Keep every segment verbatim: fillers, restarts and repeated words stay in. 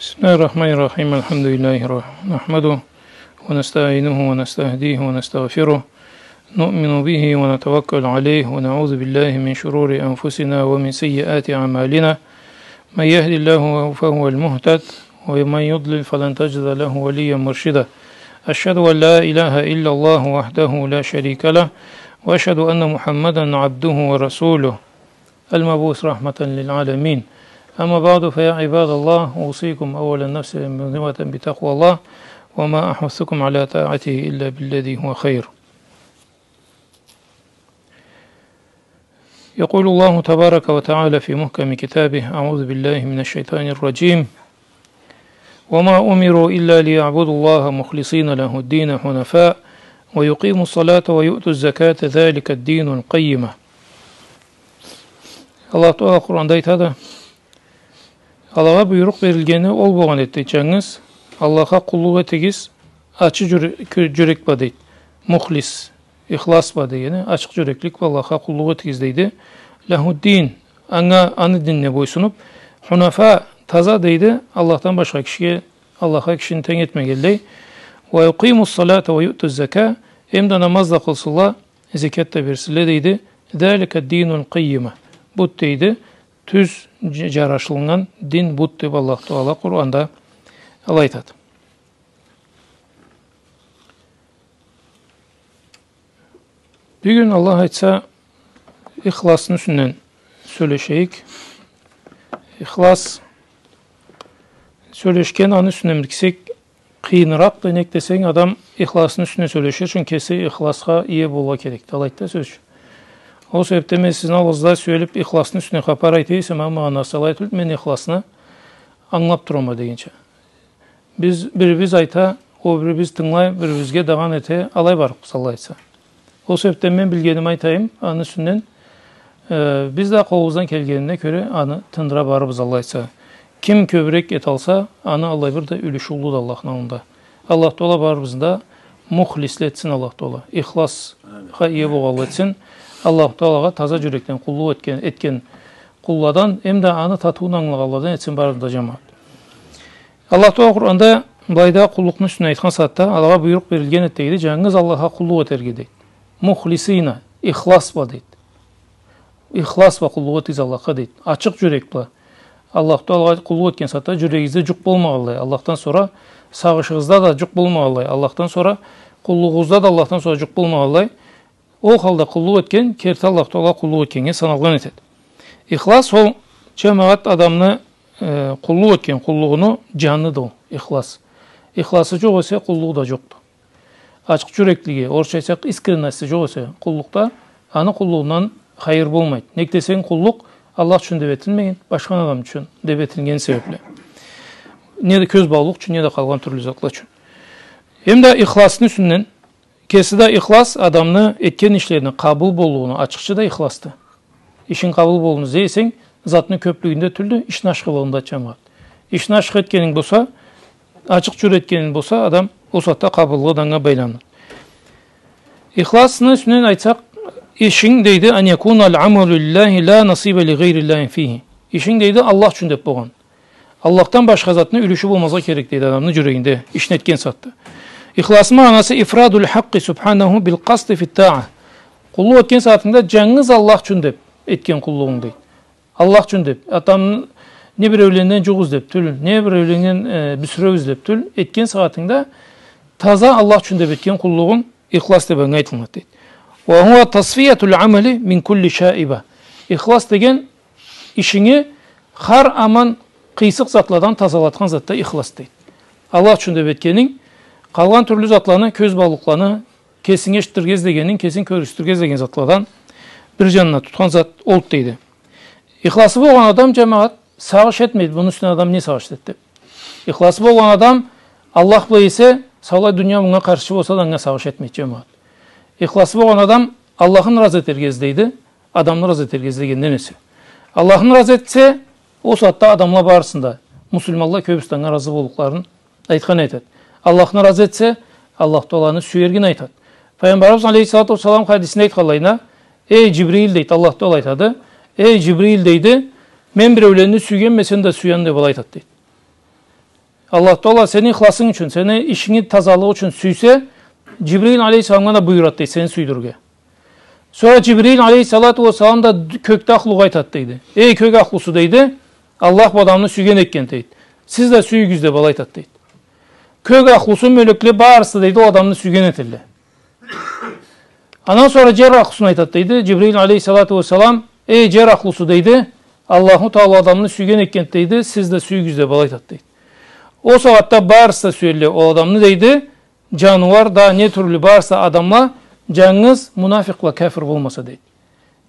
بسم الله الرحمن الرحيم. الحمد لله رح-، نحمده ونستعينه ونستهديه ونستغفره. نؤمن به ونتوكل عليه ونعوذ بالله من شرور أنفسنا ومن سيئات أعمالنا. من يهد الله فهو المهتد ومن يضلل فلن تجد له وليا مرشدا. أشهد أن لا إله إلا الله وحده لا شريك له وأشهد أن محمدا عبده ورسوله المبعوث رحمة للعالمين. أما بعد، فيا عباد الله، أوصيكم أولا نفسي مذنبة بتقوى الله، وما أحثكم على طاعته إلا بالذي هو خير. يقول الله تبارك وتعالى في محكم كتابه: أعوذ بالله من الشيطان الرجيم. وما أمروا إلا ليعبدوا الله مخلصين له الدين حنفاء ويقيموا الصلاة ويؤتوا الزكاة ذلك الدين القيمة. Аллах Тааля Къуранда айтады: Алагъа буйрукъ берилгени ол болгъан эди, джангыз Аллахха къуллукъ этигиз, ачы джюре-, кю-, джюрек бла, дейди. Мухлис, ихлас бла дегени, ачыкъ джюреклик бла Аллахха къуллукъ этигиз, дейди. Лахуддин, анга, аны динине бойсунуб, хунафа, таза, дейди, Аллахдан башха кишиге, Аллахха кишини тенг этмегенлей. Ва юкъимус салата ва юътуз зака, эм да намаз да къылсынла, зекят да берсинле, дейди. Залика динул къаййима. Бу, дейди, тюз дж-, джарашылыннган дин бу, деб Аллах Тааля Къуранда алай айтады. Бюгюн, Аллах айтса, ихласны юсюнден сёлешейик. Ихлас сёлешген, аны юсюнден бир кесек къыйыныракъды, нек десенг, адам ихласны юсюнден сёлешир ючюн кеси ихласха ие болургъа керекди, алайды да, сёз ючюн. Ол себебден мен сизни аллыгъызда сюелиб ихласны юсюнден хапар айта эсем, амма анасы алай тюлдю, мен ихласны ангылаб турама дегенча. Биз, бирибиз айта, ол бирибиз тынгылай, бирибизге дагъан эте, алай барыбыз, Аллах айтса. Ол себебден мен билгеними айтайым, аны юсюнден, э, биз да къолубуздан келгенине кёре аны тындыра барырбыз, Аллах айтса. Ким кёбюрек эталса, аны аллай бир да юлюшю уллуду Аллахны аллында. Аллах Тааля барыбызны да мухлисле этсин, Аллах Тааля. Ихласха ие болгъанла этсин. Аллах Таалягъа таза джюрекден къуллукъ этген, этген къулладан, эм да аны татыуун ангылагъанладан этсин барыбызны да, джамагъат. Аллах Тааля Къуранда былайда къуллукъну юсюнден айтхан сагъатда, алагъа буйрукъ берилген эди, дейди, джангыз Аллахха къуллукъ этерге, дейди. Мухлисина, ихлас бла, дейди. Ихлас бла къуллукъ этигиз Аллахха, дейди. Ачыкъ джюрек бла. Аллах Таалягъа къуллукъ этген сагъатда джюрегигизде джукъ болмагъанлай, Аллахдан сора сагъышыгъызда да джукъ болмагъанлай, Аллахдан сора къуллугъугъузда да Аллахдан сора джукъ болмагъанлай, ол халда къуллукъ этген, керти Аллах Таалягъа къуллукъ этгеннге саналгъан этеди. Ихлас ол, джамагъат, адамны, э, къуллукъ этген къуллугъуну джаныды ол, ихлас. Ихласы джокъ эсе, къуллугъу да джокъду. Ачыкъ джюреклиги, орусча айтсакъ, искренности джокъ эсе къуллукъда, аны къуллугъундан хайыр болмайды. Нек десенг, къуллукъ Аллах ючюн деб этилмеген, башха адам ючюн деб этилген себебли. Не да кёз баулукъ ючюн, не да къалгъан тюрлю затла ючюн. Эм да ихласны юсюнден, кеси да ихлас адамны этген ишлерини къабыл боллугъуну ачхычы да ихласды. Ишинг къабыл боллугъун излей эсенг, затны кёблюгюнде тюлдю, ишни ашхылыгъында, джамагъат. Ишни ашхы этгенинг болса, ачыкъ джюрек этгенинг болса, адам ол сагъатда къабыллыгъы да анга байланады. Ихласны юсюнден айтсакъ, ишинг, дейди, أن يكون العمل لله لا نصيب لغير الله فيه. Ишинг, дейди, Аллах ючюн деб болгъан. Аллахдан башха затны юлюшю болмазгъа керек, дейди, адамны джюрегинде ишни этген сагъатда. Ихласны магъанасы إفراد الحق سبحانه بالقصد في الطاعة. Къуллукъ этген сагъатынгда джангыз Аллах ючюн деб этген къуллугъунг, дейди. Аллах ючюн деб, адам, не биреуленден джукъ излеб тюл, не биреуленден, э, бюсюреу излеб тюл, этген сагъатынгда таза Аллах ючюн деб этген къуллугъунг ихлас деб анга айтылынады, дейди. وهو تصفية العمل من كل شائبة. Ихлас деген ишинги хар аман къыйсыкъ затладан тазалатхан затда ихлас, дейди. Аллах ючюн деб этгенинг, къалгъан тюрлю затланы, кёз баулукъланы, кесинги эшитдирирге излегенинг, кесинги кёргюзтюрге излеген затладан бир джанына тутхан зат олду, дейди. Ихласы болгъан адам, джамагъат, сагъыш этмейди, муну юсюнден адам не сагъыш этеди деб. Ихласы болгъан адам Аллах бла эсе, саулай дуния мынга къаршчы болса да, анга сагъыш этмейди, джамагъат. Ихласы болгъан адам Аллахны разы этерге излейди, адамны разы этерге излегенден эсе. Аллахны разы этсе, ол сагъатда адамла барысын да, муслиманла кёбюсю да анга разы боллукъларын айтхан айтады. Аллахны разы этсе, Аллах Тааланы сюерин айтады. Пайгъамбарыбыз алейхиссалату уассалам хадисинде айтханлайына, «Эй, Джибрил», дейди, Аллах Таала айтады, «Эй, Джибрил», дейди, «мен биреулени сюйгенме, сен да сюй аны», деб алай айтады, дейди. Аллах Таала сени ихласынг ючюн, сени ишинги тазалыгъы ючюн сюйсе, Джибрил алейхиссаламгъа да буюрады, дейди, сени сюйдюрюрге. Сора Джибрил алейхиссалату уассалам да д-, кёкде ахлугъа айтады, дейди. Эй, кёк ахлусу, дейди, Аллах бу адамны сюйген экен, дейди. Сиз да сюйюгюз, деб, алай айтады, дейди. Кёк ахлусу, мёлекле барысы да, дейди, ол адамны сюйген этелле. Андан сора джер ахлусуна айтады, дейди, Джибрил алейхиссалату уассалам, эй, джер ахлусу, дейди, Аллаху Таала адамны сюйген экен, дейди, сиз да сюйюгюз, деб, алай айтады, дейди. Ол сагъатда барысы да сюелле ол адамны, дейди, джаныуар да, не тюрлю барысы адамла, джангыз мунафикъла, кяфыр болмаса, дейди.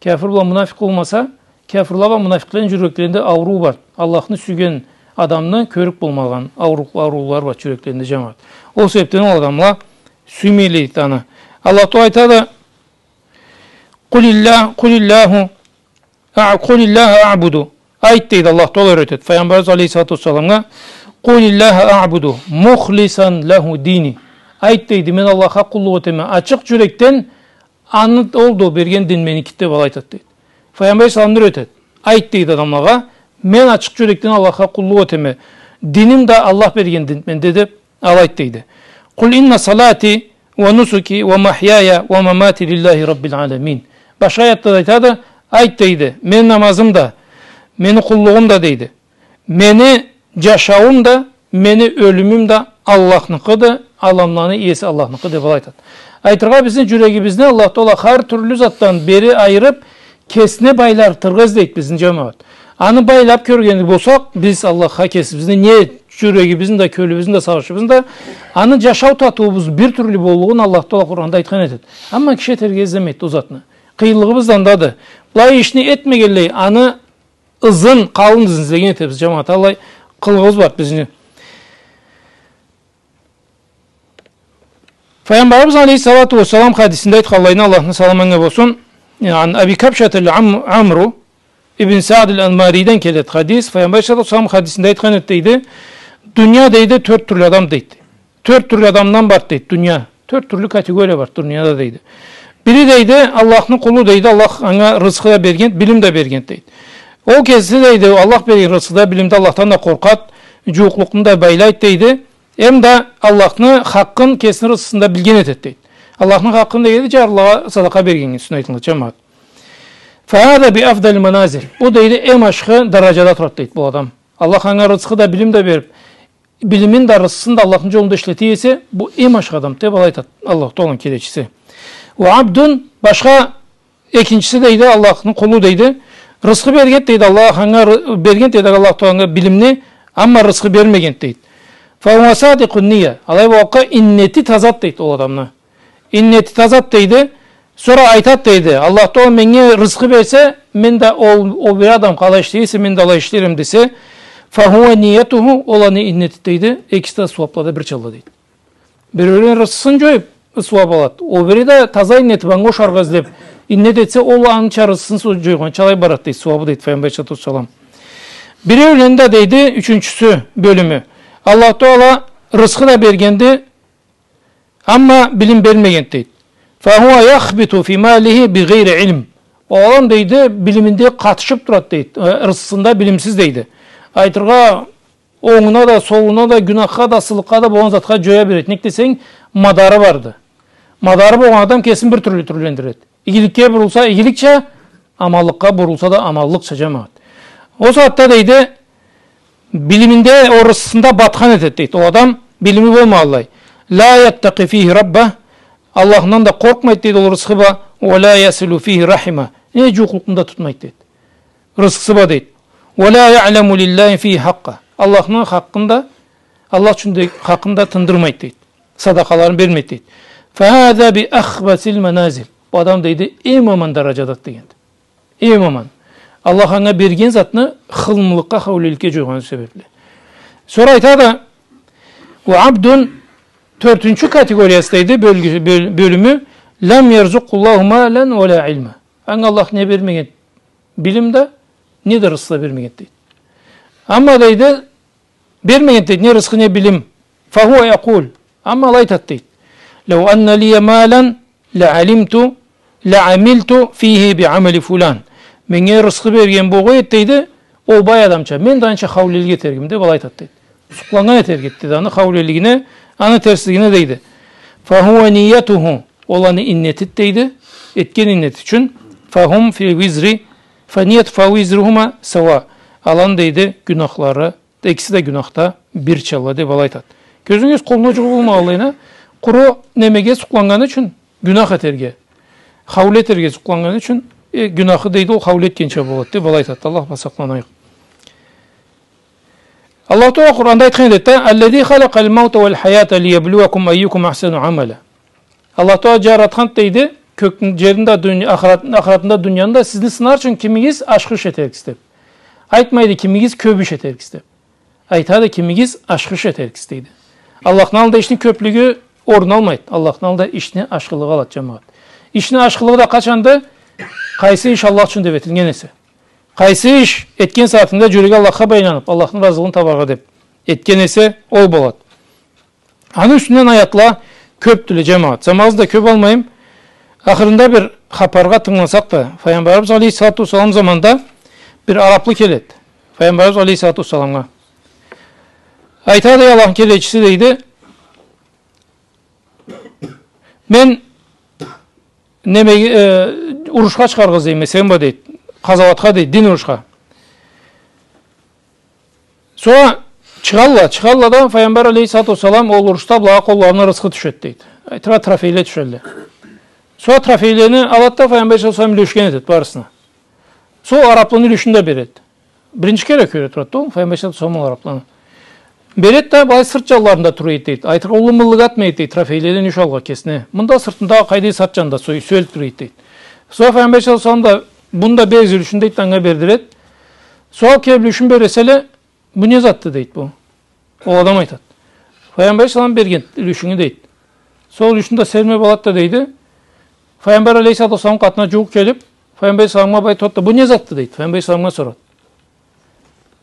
Кяфыр бла мунафикъ болмаса, кяфырла бла мунафикълени джюреклеринде ауруу бар. Аллахны сюйген адамны кёрюб болмагъан ауру-, ауруулары бар джюреклеринде, джамагъат. Ол себебден ол адамла сюймейле эди аны. Аллах Таала айтады, «Къулилла-, къулиллаху, а, къулиллаха аъбуду». Айт, дейди, Аллах Таала юретеди Файгъамбарыбыз алейхиссалату уассаламгъа, «Къулиллаха аъбуду, мухлисан лаху дини». Айт, дейди, мен Аллахха къуллукъ этеме ачыкъ джюрекден, аны, ол да берген дин меникиди, деб, алай айтады, дейди. Файгъамбар алейхиссалам да юретеди. Айт, дейди, адамлагъа, мен ачыкъ джюрекден Аллахха къуллукъ этеме. Диним да Аллах берген дин менде, деб, алай айт, дейди. «Къул инна салати уа нусуки уа махьяя уа мамати лиллахи раббил аламин». Башха аятда да айтады, айт, дейди, мени намазым да, мени къуллугъум да, дейди, мени джашауум да, мени ёлюмюм да Аллахныкъыды, аламланы иеси Аллахныкъы, деб, алай айтады. Айтыргъа, бизни джюрегибизни Аллах Таала хар тюрлю затдан бери айырыб, кесине байлатыргъа излейди бизни, джамагъат. Аны байлаб кёрген болсакъ, биз Аллахха кесибизни, не джюрегибизни да, кёлюбюзню да, сагъышыбызны да, аны джашау татыуубуз бир тюрлю боллугъун Аллах Таала Къуранда айтхан этеди. Амма киши этерге излемейди ол затны. Къыйынлыгъыбыз да андады. Былай ишни этмегенлей, аны ызын, къалын ызын излеген этебиз, джамагъат. Аллай къылыгъыбыз бар бизни. Файгъамбарыбыз алейхиссалату уассалам хадисинде айтханлайына, Аллахны саламы анга болсун, عن أبي كبشة العم-، عمرو بن سعد الأنماريден келеди хадис. Файгъамбар алейхиссалату уассалам хадисинде айтхан эди, дейди, дуния, дейди, тёрт тюрлю адам, дейди. Тёрт тюрлю адамдан барды, дейди, дуния. Тёрт тюрлю категория барды дунияда, дейди. Бири, дейди, Аллахны къулу, дейди, Аллах анга рызкъы да берген, билим да берген, дейди. Ол кеси, дейди, Аллах берген рызкъыда, билимде Аллахдан да къоркъады, джууукълукъну да байлайды, дейди. Эм да Аллахны хакъын кесини рызкъысында билген этеди, дейди. Аллахны хакъын дегенде, джарлылагъа садакъа бергенни юсюне айтылады, джамагъат. فهذا بأفضل المنازل. Бу, дейди, эм ашхы дараджада турады, дейди, бу адам. Аллах анга рызкъы да, билим да бериб, билимин да, рызкъысын да Аллахны джолунда ишлете эсе, бу эм ашхы адамды, деб, алай айтады Аллаху Тааланы келечиси. وعبد, башха, экинчиси, дейди, Аллахны къулу, дейди. Рызкъы берген, дейди, Аллах анга ры-, берген, дейди, Аллах Таала анга билимни, амма рызкъы бермеген, дейди. فهو صادق النية. Алай болгъанлыкъгъа, иннети тазады, дейди, ол адамны. Иннети тазады, дейди. Сора айтады, дейди, Аллах Таала меннге рызкъы берсе, мен да ол, ол бир адам къалай ишлей эсе, мен да алай ишлерме десе, فهو نيته, ол аны иннети, дейди, экиси да сууаблада бирчалла, дейди. Биреулен рызкъысын джоюб, сууаб алады. Ол бири да таза иннети бла ошаргъа излеб, иннет этсе, ол анча рызкъысын су-, джойгъанча алай барады, дейди, сууабы, дейди Файгъамбар алейхиссалату уассалам. Биреулен да, дейди, ючюнчюсю бёлюмю. Аллах Таала рызкъы да бергенди, амма билим бермегенди, дейди. فهو يخبث في ماله بغير علم. Ол адам, дейди, билиминде къатышыб турады, дейди. Э, рызкъысында билимсиз, дейди. Айтыргъа, онгуна да, солуна да, гюнахха да, сылыкъгъа да, болгъан затха джоя береди. Нек десенг, мадары барды. Мадары болгъан адам кесин бир тюрлю тюрлендиреди. Игиликге бурулса, игиликча, аманлыкъгъа бурулса да, аманлыкъча, джамагъат. Ол сагъатда, дейди, билиминде, ол рызкъысында батхан этеди, дейди. Ол адам билими болмагъанлай. لا يتقي فيه ربه, Аллахындан да къоркъмайды, дейди, ол рызкъы бла. ولا يصل فيه رحمه, не джууукълукъну да тутмайды, дейди. Рызкъысы бла, дейди. ولا يعلم لله فيه حقه. Аллахны хакъын да, Аллах ючюн да хакъын да тындырмайды, дейди. Садакъаларын бермейди, дейди. فهذا بأخبث المنازل. Бу адам, дейди, эм аман дараджадады, дегенди. Эм аман. Аллах анга берген затны хылымылыкъгъа, хаулиликге джойгъаны себебли. Сора айтады, وعبد, тёртюнчю категориясы, дейди, бёлгю-, бёл-, бёлюмю, لم يرزقه الله مالا ولا علما. Анга Аллах не бермеген, билим да, не да рызкъы да бермеген, дейди. Амма, дейди, бермеген, дейди, не рызкъы, не билим. فهو يقول, амма алай айтады, дейди. لو أن لي مالا لعلمت، لعملت فيه بعمل فلان. Меннге рызкъы берген болгъан эди, дейди, ол бай адамча, мен да анча хаулилик этерикме, деб алай айтады, дейди. Сукъланнган этерик эди, дейди, аны хаулелигине, аны терслигине, дейди. Фахуа ниятуху, ол аны иннети, дейди, этген иннет ючюн. Фахум фи визри, фаният фа визрухума сава. Аланы, дейди, гюнахлары, экиси да гюнахда бирчалла, деп алай айтат. Кёзюгюз, къолуна джукъ болмагъанлайына, къуру немеге сукъланнганы ючюн, гюнах этерге, хауле этерге сукъланнганы ючюн, э, гюнахы, дейди, ол хауле этгенча болат, деп алай айтат. Аллах бла сакъланайыкъ. Аллаху Тагъала Къуранда айтхан эди да: «Аллази халакъал маута вал хаята лияблуакум айюкум ахсану амала». Аллаху Тагъала джаратхан, дейди, кёкню, джерни да, дунь-, ахырат-, ахыратны да, дунияны да сизни сынар ючюн кимигиз ашхы иш этериксиз деп. Айтмайды кимигиз кёб иш этериксиз деп. Айтады кимигиз ашхы иш этериксиз, дейди. Аллахны аллында ишни кёблюгю орун алмайды. Аллахны аллында ишни ашхылыгъы алады, джамагъат. Ишни ашхылыгъы да къачанды? Къайсы иш Аллах ючюн деп этилген эсе. Къайсы иш этген сагъатынгда джюреги Аллахха байланыб, Аллахны разылыгъын табаргъа деб этген эсе, ол болад. Аны юсюнден аятла кёбдюле, джамагъат. Заманыбызны да кёб алмайым. Ахырында бир хапаргъа тынгыласакъ да, Файгъамбарыбыз алейхиссалату уассалам заманда бир араблы келеди Файгъамбарыбыз алейхиссалату уассаламгъа. Айтады: «Эй Аллахны келечиси, — дейди, — мен немеге, э, урушха чыгъаргъа излейме, сен ба, — дейди, — къазауатха, — дейди, — дин урушха». Сора чыгъалла, чыгъалла да, Файгъамбар алейхиссалату уассалам ол урушда былагъа къолларына рысхы тюшеди, дейди. Э, тра-, трофейле тюшелле. Сора трофейлени алады да, Файгъамбар саллаллаху алейхи ва саллам юлешген этеди барысына. Сора араблыны юлюшюн да береди. Биринчи кере кёре турады да ол Файгъамбар саллаллаху алейхи ва саллам ол араблыны. Береди да, былай сырт джанларында тура эди, дейди. Айтыргъа, уллу мыллык атмай эди, дейди, трофейледен юлюш алгъа кесине. Мында сыртында, къайда, сырт джанында сой-, сёлюб тура эди, дейди. Сора Файгъамбар саллаллаху алейхи ва саллам да, муну да бер юлюшюн, дейди, анга бердиред. Сора алыб келиб юлюшюн бере эселе, «Бу не затды?» — дейди бу. Ол адам айтады. «Файгъамбар саллаллаху алейхи ва саллам берген юлюшюнгю», — дейди. Сора юлюшюн да сермеб алады да, дейди. Файгъамбар алейхиссалату уассалам къатына джууукъ келиб, Файгъамбар саллаллаху алейхи ва салламгъа былай айтады да: «Бу не затды?» — дейди. Файгъамбар саллаллаху алейхи ва саллам сорады.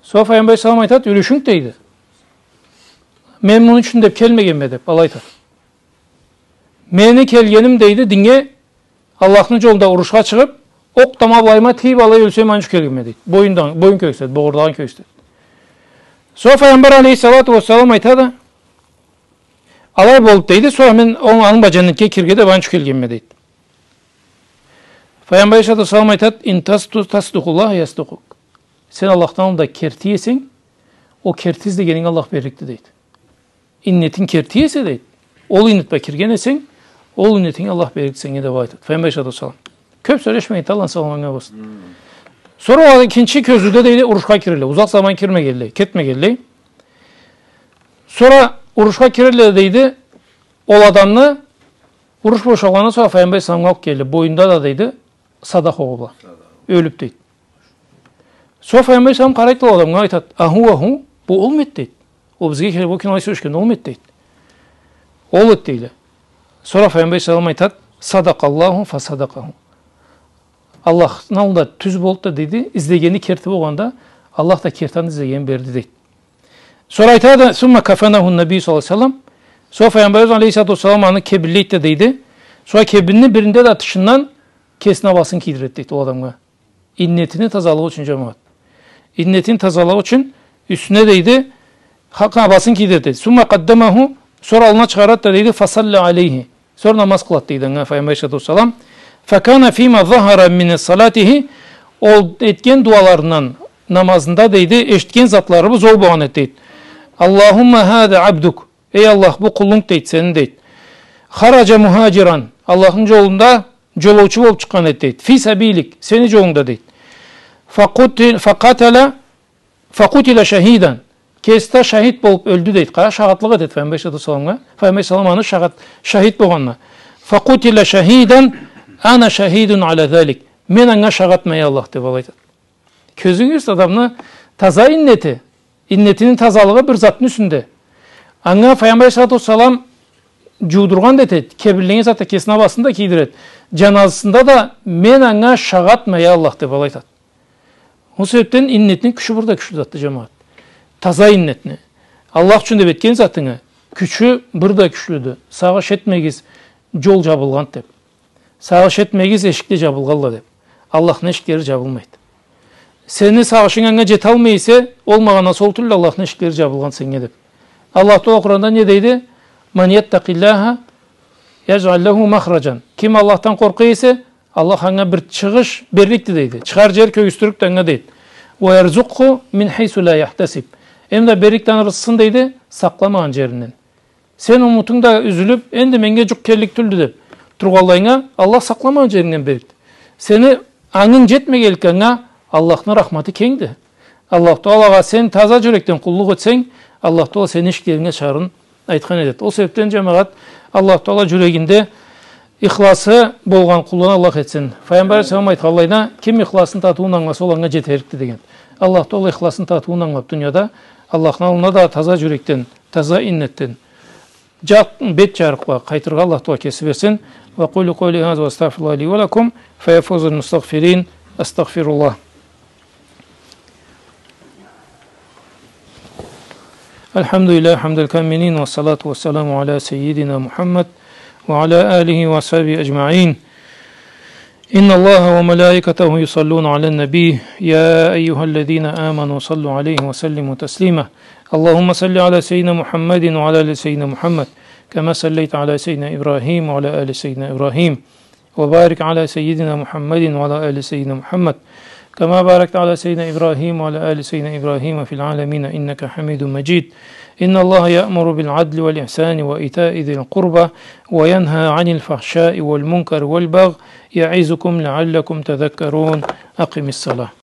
Сора Файгъамбар саллаллаху алейхи ва саллам айтады: «Юлюшюнг, — дейди. — Мен муну ючюн деб келмегенме», — деб, алай айтады. «Мени келгеним, — дейди, — динге Аллахны джолунда урушха чыгъыб, окъ да ма былайыма тийиб, алай ёлсем, аны ючюн келгенме», — дейди. Боюндан, боюн кёргюзтеди, богъурдагъын кёргюзтеди. Сора Файгъамбар алейхиссалату уассалам айтады: «Алай болуб, — дейди, — сора мен ол, аны бла джаннетге кирирге деб аны ючюн келгенме», — дейди. Файгъамбар алейхиссалату уассалам айтады: «Ин тасду-, тасдукъуллаха ясдукъук». Сен Аллахны аллында керти эсенг, ол керти излегенинги Аллах берликди, дейди. Иннетинг керти эсе, дейди, ол иннет бла кирген эсенг, ол иннетинг Аллах берликди сеннге, деб айтады Файгъамбар алейхиссалату уассалам. Кёб сёлешмейди, Аллахны саламы анга болсун. Сора ол кинчи кёзюуде, дейди, урушха кирелле. Узакъ заман кирмегенлей, кетмегенлей. Сора урушха кирелле, дейди, ол адамны, уруш бошалгъандан сора Файгъамбар саллаллаху алейхи ва салламгъа алыб келелле. Боюнда да, дейди, садакъ огъу бла. Ёлюб, дейди. Сора Файгъамбар саллаллаху алейхи ва саллам къарайды ол адамгъа, айтады: «Аху, аху, бу олму эди?» — дейди. «Ол бизге келиб ол кюн алай сёлешген олму эди?» — дейди. «Ол эди», — дейле. Сора Файгъамбар саллаллаху алейхи ва саллам айтады: «Садакъаллаху фа садакъаху». Аллахны аллында тюз болду да, дейди, излегени керти болгъанда, Аллах да керти аны излегенин берди, дейди. Сора айтады: «Сумма кафанаху ннабий саллаллаху алейхи ва саллам». Сора Файгъамбарыбыз алейхиссалату уассалам аны кебинлейди да, дейди. Сора кебинни биринде да тышындан кесини абасын кийдиреди, дейди, ол адамгъа. Иннетини тазалыгъы ючюн, джамагъат. Иннетини тазалыгъы ючюн юсюне, дейди, хакъ абасын кийдиреди, дейди. «Сумма къаддамаху», сора аллына чыгъарады да, дейди, «фасалла алейхи». Сора намаз къылады, дейди, анга Файгъамбар алейхиссалату уассалам. «Факана фима захара мин салатихи», ол этген дуаларындан, намазында, дейди, эшитген затларыбыз ол болгъан эди, дейди. «Аллахумма хаза абдук». Эй Аллах, бу къулунг, дейди, сени, дейди. «Хараджа мухаджиран», Аллахны джолунда джолоучу болуб чыкъгъан эди, дейди. «Фи сабилик», сени джолунгда, дейди. «Факъутил-, факъатала, факъутила шахидан». Кеси да шахид болуб ёлдю, дейди. Къара, шагъатлыкъ этеди Файгъамбар алейхиссалату уассаламгъа. Файгъамбар алейхиссалам аны шагъат-, шахид болгъанына. «Факъутила шахидан, ана шахидун аля залик». Мен анга шагъатма, эй Аллах, деб алай айтады. Кёзюгюз, адамны таза иннети, иннетини тазалыгъы бир затны юсюнде. Анга Файгъамбар алейхиссалату уассалам джуудургъан да этеди, кебинлеген затда кесини абасын да кийдиреди. Джаназысында да: «Мен анга шагъатма, эй Аллах», — деб алай айтады. Ол себебден иннетни кючю бир да кючлю затды, джамагъат. Таза иннетни, Аллах ючюн деб этген затынгы кючю бир да кючлюдю. Сагъыш этмегиз, джол джабылгъанды деб. Сагъыш этмегиз, эшик да джабылгъанды деб. Аллахны эшиклери джабылмайды. сени сагъышынг анга джеталмай эсе, ол магъанасы ол тюлдю Аллахны эшиклери джабылгъан сеннге деб. Аллах Тагъала Къуранда не дейди? «Ман яттакъиллаха яджъал лаху махраджан». Ким Аллахдан къоркъа эсе, Аллах анга бир чыгъыш берликди, дейди. Чыгъар джер кёргюзтюрюкдю анга, дейди. «Ва ярзукъху мин хайсу ла яхтасиб». Эм да берликди аны рызкъысын, дейди, сакъламагъан джеринден. Сен умутунг да юзюлюб, энди меннге джукъ келлик тюлдю деб тургъанлайынга, Аллах сакъламагъан джерингден берликди. Сени ангынг джетмегенликге, анга Аллахны рахматы кенгди. Аллах Тагъалагъа сен таза джюрекден къуллукъ этсенг, Аллах Тагъала сени эшиклеринг ачарын айтхан этеди. Ол себебден, джамагъат, Аллах Тагъала джюрегинде ихласы болгъан къулдан Аллах этсин. Файгъамбар алейхиссалам айтханлайына, ким ихласны татыуун ангыласа, ол анга джетерикди деген. Аллах Тагъала ихласны татыуун ангылаб дунияда, Аллахны аллында да таза джюрекден, таза иннетден, джат бет джарыкъла къайтыргъа Аллах Тагъала кеси берсин. وأقول قولي هذا وأستغفر الله لي ولكم، فيا فوز المستغفرين. أستغفر الله. الحمد لله حمد الكاملين، والصلاة والسلام على سيدنا محمد وعلى آله وصحبه أجمعين. إن الله وملائكته يصلون على النبي، يا أيها الذين آمنوا صلوا عليه وسلموا تسليما. اللهم صل على سيدنا محمد وعلى آل سيدنا محمد، كما صليت على سيدنا إبراهيم وعلى آل سيدنا إبراهيم، وبارك على سيدنا محمد وعلى آل سيدنا محمد، كما باركت على سيدنا إبراهيم وعلى آل سيدنا إبراهيم في العالمين إنك حميد مجيد. إن الله يأمر بالعدل والإحسان وإيتاء ذي القربى وينهى عن الفحشاء والمنكر والبغي يعظكم لعلكم تذكرون. أقم الصلاة.